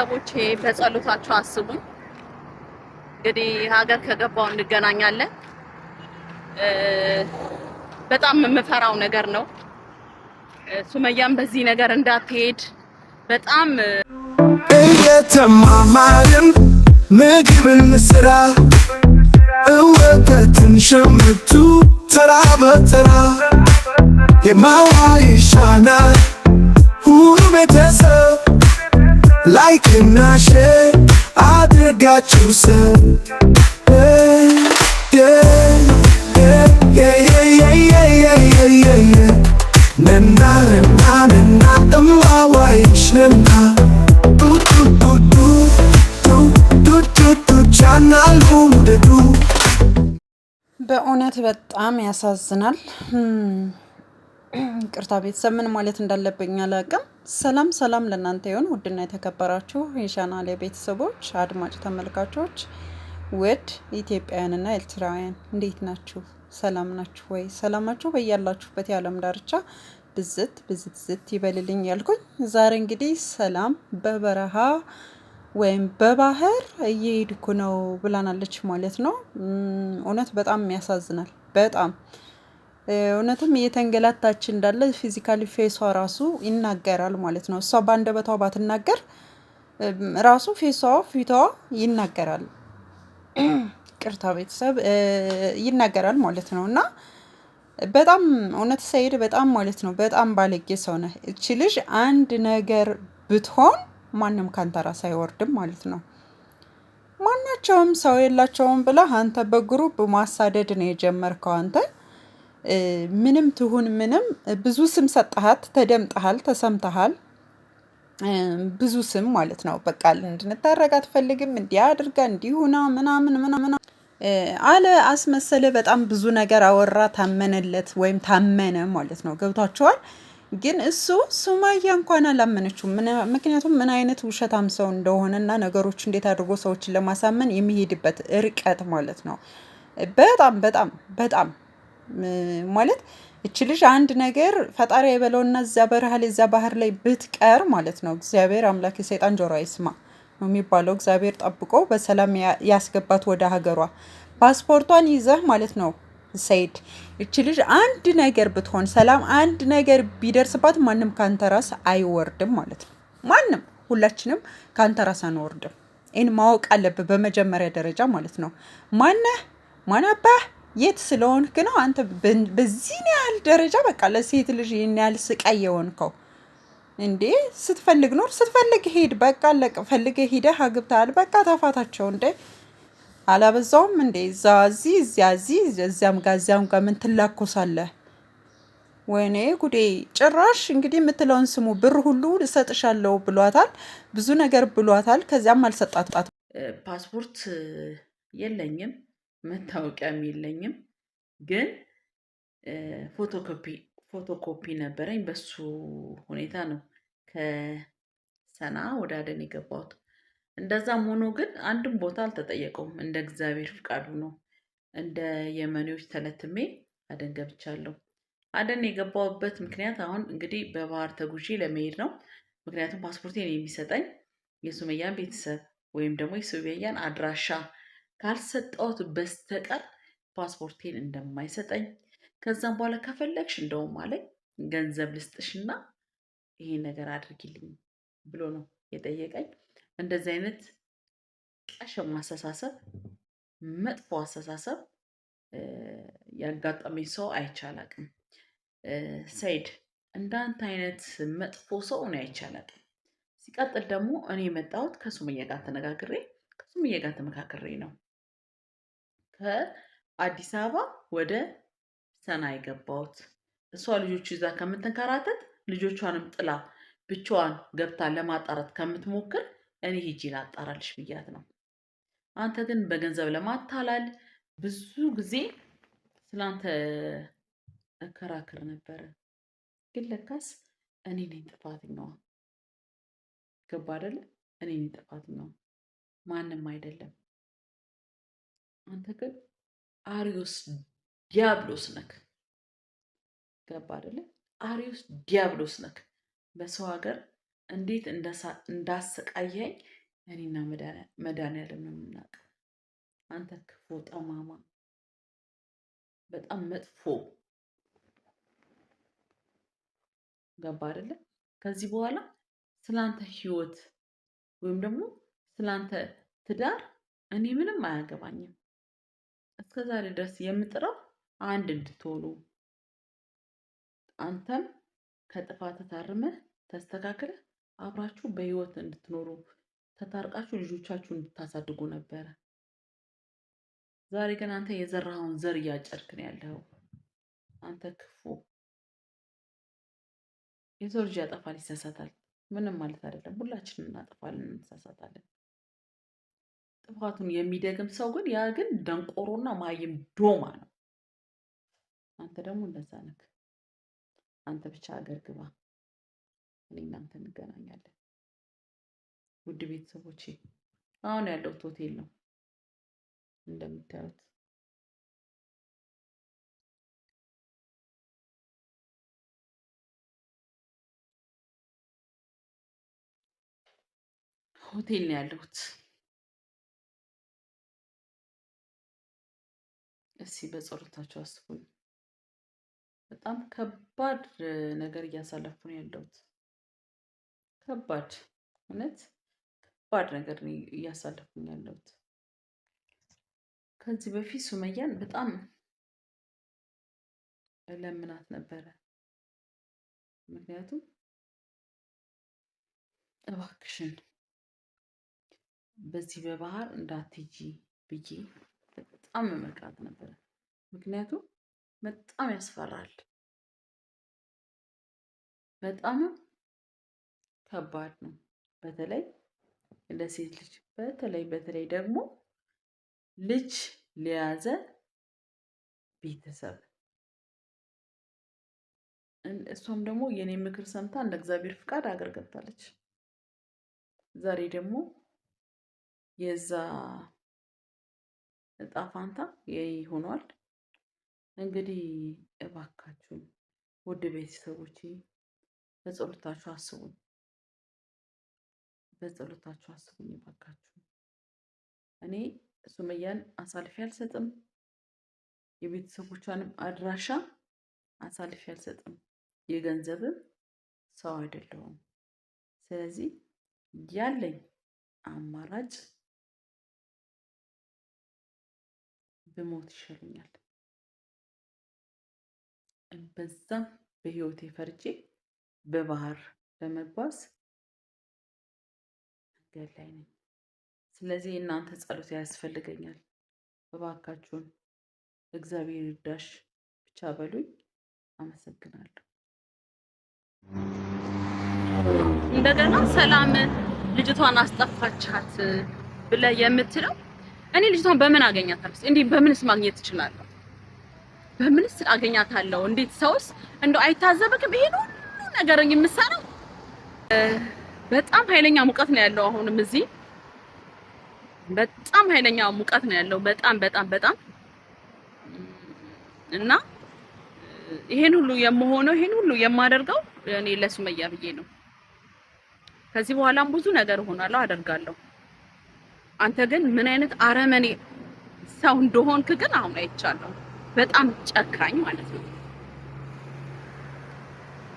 ቤተሰቦቼ በጸሎታችሁ አስቡኝ። እንግዲህ ሀገር ከገባው እንገናኛለን። በጣም የምፈራው ነገር ነው። ሱመያም በዚህ ነገር እንዳትሄድ በጣም እየተማማርን ምግብን ስራ፣ እወተትን ሸምቱ ተራ በተራ። የማዋ ይሻናል ሁሉ ቤተሰብ፣ like ና share አድርጋችሁ ሰብ። ነና ነና ነና እማዋይሽ ነና ዱ ዱ ዱ ዱ ዱ ቻናሉን ውደዱ። በእውነት በጣም ያሳዝናል። ይቅርታ ቤተሰብ፣ ምን ማለት እንዳለብኝ አላውቅም። ሰላም ሰላም ለእናንተ ይሁን ውድና የተከበራችሁ የቻናሌ ቤተሰቦች፣ አድማጭ ተመልካቾች፣ ውድ ኢትዮጵያውያንና ኤርትራውያን እንዴት ናችሁ? ሰላም ናችሁ ወይ? ሰላማችሁ በያላችሁበት የዓለም ዳርቻ ብዝት ብዝት ዝት ይበልልኝ ያልኩኝ፣ ዛሬ እንግዲህ ሰላም በበረሃ ወይም በባህር እየሄድኩ ነው ብላናለች ማለት ነው። እውነት በጣም ያሳዝናል። በጣም እውነትም እየተንገላታች እንዳለ physically face ዋ ራሱ ይናገራል ማለት ነው። እሷ በአንደበቷ ባትናገር ራሱ face ዋ ፊቷ ይናገራል። ይቅርታ ቤተሰብ፣ ይናገራል ማለት ነው። እና በጣም እውነት ሰይድ በጣም ማለት ነው በጣም ባለጌ ሰው ነህ። እቺ ልጅ አንድ ነገር ብትሆን ማንም ካንተ ራስ አይወርድም ማለት ነው። ማናቸውም ሰው የላቸውም ብለህ አንተ በ group ማሳደድ ነው የጀመርከው። አንተ ምንም ትሁን ምንም ብዙ ስም ሰጠሃት፣ ተደምጠሃል፣ ተሰምተሃል። ብዙ ስም ማለት ነው። በቃ እንድንታረቅ አትፈልግም፣ እንዲህ አድርጋ እንዲሁና ምናምን ምናምን አለ፣ አስመሰለ። በጣም ብዙ ነገር አወራ፣ ታመነለት ወይም ታመነ ማለት ነው። ገብቷቸዋል። ግን እሱ ሱማያ እንኳን አላመነችውም። ምክንያቱም ምን አይነት ውሸታም ሰው እንደሆነና ነገሮች እንዴት አድርጎ ሰዎችን ለማሳመን የሚሄድበት ርቀት ማለት ነው። በጣም በጣም በጣም ማለት እች ልጅ አንድ ነገር ፈጣሪ የበለውና እዚያ በረሃ ላይ እዚያ ባህር ላይ ብትቀር ማለት ነው፣ እግዚአብሔር አምላክ የሰይጣን ጆሮ አይስማ ነው የሚባለው። እግዚአብሔር ጠብቆ በሰላም ያስገባት ወደ ሀገሯ ፓስፖርቷን ይዘህ ማለት ነው ሰይድ። እች ልጅ አንድ ነገር ብትሆን፣ ሰላም አንድ ነገር ቢደርስባት ማንም ካንተ ራስ አይወርድም ማለት ነው። ማንም፣ ሁላችንም ካንተ ራስ አንወርድም። ይህን ማወቅ አለብህ በመጀመሪያ ደረጃ ማለት ነው። ማነህ? ማናባህ? የት ስለሆንክ ነው አንተ በዚህን ያህል ደረጃ በቃ ለሴት ልጅ ይህን ያህል ስቃይ የሆንከው? እንዴ ስትፈልግ ኖር፣ ስትፈልግ ሄድ። በቃ አለቀ። ፈልገህ ሂደህ አግብተሃል። በቃ ተፋታቸው። እንዴ አላበዛውም እንዴ? እዛ እዚህ እዚያ እዚህ እዚያም ጋር እዚያም ጋር ምን ትላኮሳለህ? ወይኔ ጉዴ! ጭራሽ እንግዲህ የምትለውን ስሙ። ብር ሁሉ እሰጥሻለሁ ብሏታል። ብዙ ነገር ብሏታል። ከዚያም አልሰጣት። ፓስፖርት የለኝም፣ መታወቂያም የለኝም፣ ግን ፎቶኮፒ ነበረኝ። በሱ ሁኔታ ነው ከሰና ወደ አደን የገባሁት። እንደዛም ሆኖ ግን አንድም ቦታ አልተጠየቀውም። እንደ እግዚአብሔር ፍቃዱ ነው። እንደ የመኔዎች ተለትሜ አደን ገብቻለሁ። አደን የገባሁበት ምክንያት አሁን እንግዲህ በባህር ተጉዤ ለመሄድ ነው። ምክንያቱም ፓስፖርቴን የሚሰጠኝ የሱመያን ቤተሰብ ወይም ደግሞ የሱመያን አድራሻ ካልሰጠሁት በስተቀር ፓስፖርቴን እንደማይሰጠኝ፣ ከዛም በኋላ ከፈለግሽ እንደውም አለኝ ገንዘብ ልስጥሽና ይሄ ነገር አድርጊልኝ ብሎ ነው የጠየቀኝ። እንደዚህ አይነት ቀሸም አስተሳሰብ፣ መጥፎ አስተሳሰብ ያጋጠመኝ ሰው አይቼ አላቅም። ሰይድ፣ እንዳንተ አይነት መጥፎ ሰው እኔ አይቼ አላቅም። ሲቀጥል ደግሞ እኔ የመጣሁት ከሱመያ ጋር ተነጋግሬ ከሱመያ ጋር ተመካክሬ ነው ከአዲስ አበባ ወደ ሰና የገባሁት። እሷ ልጆቹ ይዛ ከምትንከራተት፣ ልጆቿንም ጥላ ብቻዋን ገብታ ለማጣራት ከምትሞክር እኔ ሂጂ ላጣራልሽ ብያት ነው። አንተ ግን በገንዘብ ለማታላል ብዙ ጊዜ ስለአንተ እከራክር ነበረ። ግን ለካስ እኔ ነኝ ጥፋተኛዋ። ገባ አይደለ? እኔ ነኝ ጥፋተኛዋ፣ ማንም አይደለም። አንተ ግን አሪዮስ ዲያብሎስ ነክ። ገባ አይደለ? አሪዮስ ዲያብሎስ ነክ። በሰው ሀገር እንዴት እንዳሰቃየኝ እኔና መድኃኒዓለም ነው የምናውቀው። አንተ ክፉ ጠማማ፣ በጣም መጥፎ ገባ አይደለ? ከዚህ በኋላ ስላንተ ህይወት ወይም ደግሞ ስላንተ ትዳር እኔ ምንም አያገባኝም። እስከ ዛሬ ድረስ የምጥረው አንድ እንድትሆኑ አንተም ከጥፋት ታርመህ ተስተካክለህ አብራችሁ በህይወት እንድትኖሩ ተታርቃችሁ ልጆቻችሁ እንድታሳድጉ ነበረ። ዛሬ ግን አንተ የዘራኸውን ዘር እያጨድክ ነው ያለኸው። አንተ ክፉ። የሰው ልጅ ያጠፋል፣ ይሳሳታል። ምንም ማለት አይደለም። ሁላችንም እናጠፋለን፣ እንሳሳታለን። ጥፋቱን የሚደግም ሰው ግን ያ ግን ደንቆሮና ማይም ዶማ ነው። አንተ ደግሞ እንደዛ ነህ። አንተ ብቻ አገር ግባ፣ እኔ እናንተ እንገናኛለን። ውድ ቤተሰቦቼ አሁን ያለሁት ሆቴል ነው እንደምታዩት። ሆቴል ነው ያለሁት። እስኪ በጸሎታችሁ አስቡኝ። በጣም ከባድ ነገር እያሳለፍኩ ነው ያለሁት። ከባድ እውነት ከባድ ነገር ነው እያሳለፍኩኝ ያለሁት። ከዚህ በፊት ሱመያን በጣም እለምናት ነበረ። ምክንያቱም እባክሽን በዚህ በባህር እንዳትሄጂ ብዬ በጣም እመክራት ነበረ። ምክንያቱም በጣም ያስፈራል፣ በጣምም ከባድ ነው። በተለይ ለሴት ልጅ በተለይ በተለይ ደግሞ ልጅ ለያዘ ቤተሰብ። እሷም ደግሞ የኔ ምክር ሰምታ እንደ እግዚአብሔር ፍቃድ አገር ገብታለች። ዛሬ ደግሞ የዛ እጣ ፋንታ የኔ ሆኗል። እንግዲህ እባካችሁን ውድ ቤተሰቦቼ በጸሎታችሁ አስቡኝ፣ በጸሎታችሁ አስቡኝ እባካችሁ። እኔ ሱመያን አሳልፌ አልሰጥም፣ የቤተሰቦቿንም አድራሻ አሳልፌ አልሰጥም። የገንዘብም ሰው አይደለሁም። ስለዚህ ያለኝ አማራጭ ብሞት ይሻለኛል። በዛም በህይወቴ ፈርጄ በባህር ለመጓዝ መንገድ ላይ ነኝ። ስለዚህ እናንተ ጸሎት ያስፈልገኛል። እባካችሁን እግዚአብሔር ይርዳሽ ብቻ በሉኝ። አመሰግናለሁ። እንደገና ሰላም ልጅቷን አስጠፋቻት ብለህ የምትለው እኔ ልጅቷን በምን አገኛታለሁ? እንዴ በምንስ ማግኘት እችላለሁ? በምንስ አገኛታለሁ? እንዴት ሰውስ እንደው አይታዘብክም? ይሄን ሁሉ ነገር የምሰራው በጣም ኃይለኛ ሙቀት ነው ያለው። አሁንም እዚህ በጣም ኃይለኛ ሙቀት ነው ያለው። በጣም በጣም በጣም እና ይሄን ሁሉ የምሆነው ይሄን ሁሉ የማደርገው እኔ ለሱመያ ብዬ ነው። ከዚህ በኋላም ብዙ ነገር እሆናለሁ፣ አደርጋለሁ። አንተ ግን ምን አይነት አረመኔ ሰው እንደሆንክ ግን አሁን አይቻለሁ። በጣም ጨካኝ ማለት ነው።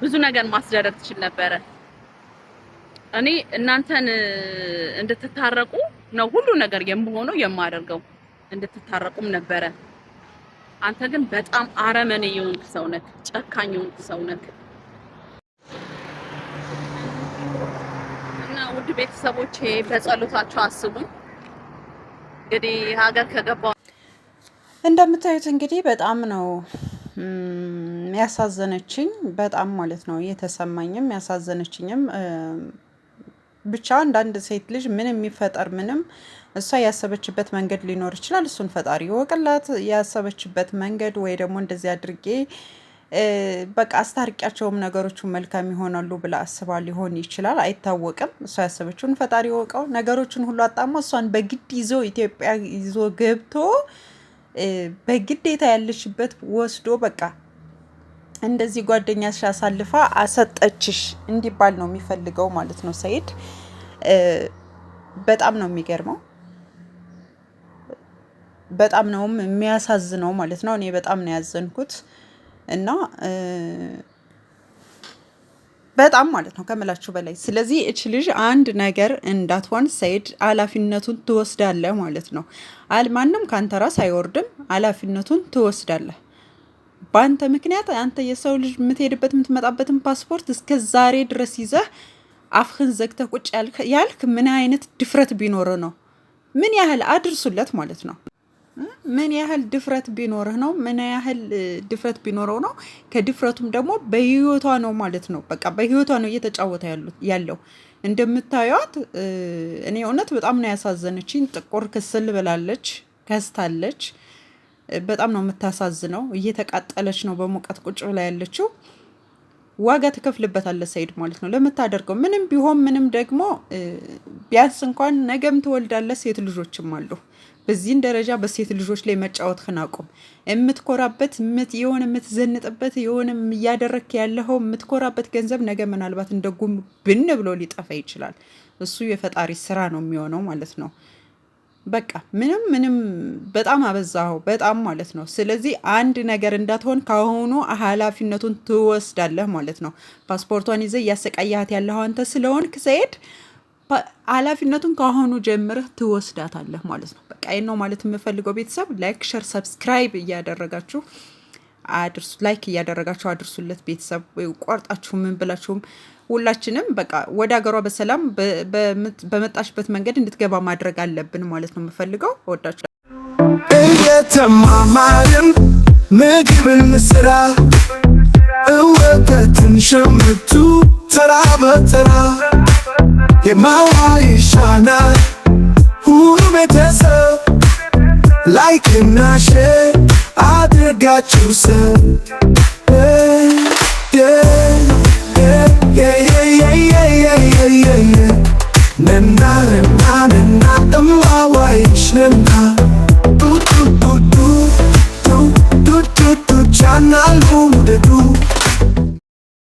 ብዙ ነገር ማስደረግ ትችል ነበረ። እኔ እናንተን እንድትታረቁ ነው ሁሉ ነገር የምሆነው የማደርገው፣ እንድትታረቁም ነበረ። አንተ ግን በጣም አረመኔ የሆንክ ሰው ነህ፣ ጨካኝ የሆንክ ሰው ነህ። እና ውድ ቤተሰቦቼ በጸሎታችሁ አስቡኝ። እንግዲህ ሀገር ከገባው እንደምታዩት እንግዲህ በጣም ነው ያሳዘነችኝ፣ በጣም ማለት ነው የተሰማኝም ያሳዘነችኝም። ብቻ አንዳንድ ሴት ልጅ ምንም የሚፈጠር ምንም እሷ ያሰበችበት መንገድ ሊኖር ይችላል። እሱን ፈጣሪ ይወቅላት። ያሰበችበት መንገድ ወይ ደግሞ እንደዚህ አድርጌ በቃ አስታርቂያቸውም ነገሮቹ መልካም ይሆናሉ ብላ አስባ ሊሆን ይችላል፣ አይታወቅም። እሷ ያሰበችውን ፈጣሪ ይወቀው። ነገሮችን ሁሉ አጣሞ እሷን በግድ ይዞ ኢትዮጵያ ይዞ ገብቶ በግዴታ ያለችበት ወስዶ በቃ እንደዚህ ጓደኛሽ አሳልፋ አሰጠችሽ እንዲባል ነው የሚፈልገው ማለት ነው ሰኢድ። በጣም ነው የሚገርመው። በጣም ነውም የሚያሳዝነው ማለት ነው። እኔ በጣም ነው ያዘንኩት እና በጣም ማለት ነው ከምላችሁ በላይ። ስለዚህ እች ልጅ አንድ ነገር እንዳትሆን ሰይድ ኃላፊነቱን ትወስዳለህ ማለት ነው። ማንም ከአንተ ራስ አይወርድም። ኃላፊነቱን ትወስዳለህ። በአንተ ምክንያት አንተ የሰው ልጅ የምትሄድበት የምትመጣበትን ፓስፖርት እስከ ዛሬ ድረስ ይዘህ አፍህን ዘግተህ ቁጭ ያልክ ምን አይነት ድፍረት ቢኖር ነው? ምን ያህል አድርሱለት ማለት ነው። ምን ያህል ድፍረት ቢኖርህ ነው? ምን ያህል ድፍረት ቢኖረው ነው? ከድፍረቱም ደግሞ በህይወቷ ነው ማለት ነው። በቃ በህይወቷ ነው እየተጫወተ ያለው። እንደምታዩት እኔ እውነት በጣም ነው ያሳዘነችኝ። ጥቁር ክስል ብላለች፣ ከስታለች። በጣም ነው የምታሳዝነው። እየተቃጠለች ነው በሙቀት ቁጭ ብላ ያለችው። ዋጋ ትከፍልበታለህ ሰይድ ማለት ነው ለምታደርገው ምንም ቢሆን ምንም። ደግሞ ቢያንስ እንኳን ነገም ትወልዳለህ፣ ሴት ልጆችም አሉ። በዚህን ደረጃ በሴት ልጆች ላይ መጫወትህን አቁም። የምትኮራበት የሆነ የምትዘንጥበት የሆነ እያደረግክ ያለኸው የምትኮራበት ገንዘብ ነገ ምናልባት እንደ ጉም ብን ብሎ ሊጠፋ ይችላል። እሱ የፈጣሪ ስራ ነው የሚሆነው ማለት ነው። በቃ ምንም ምንም በጣም አበዛኸው፣ በጣም ማለት ነው። ስለዚህ አንድ ነገር እንዳትሆን ካሁኑ ኃላፊነቱን ትወስዳለህ ማለት ነው። ፓስፖርቷን ይዘህ እያሰቃያት ያለኸው አንተ ስለሆንክ ሰኢድ ኃላፊነቱን ከአሁኑ ጀምረህ ትወስዳታለህ ማለት ነው። በቃ ይሄን ነው ማለት የምፈልገው። ቤተሰብ like፣ share፣ subscribe እያደረጋችሁ አድርሱ፣ like እያደረጋችሁ አድርሱለት። ቤተሰብ ቆርጣችሁ ምን ብላችሁም ሁላችንም በቃ ወደ ሀገሯ በሰላም በመጣችበት መንገድ እንድትገባ ማድረግ አለብን ማለት ነው የምፈልገው። ወዳችሁ እየተማማርን ምግብን ስራ፣ እወተትን ሸምቱ ተራ በተራ። የማዋ ይሻናል ሁሉ ቤተሰብ፣ like ና share አድርጋችሁ ሰብ።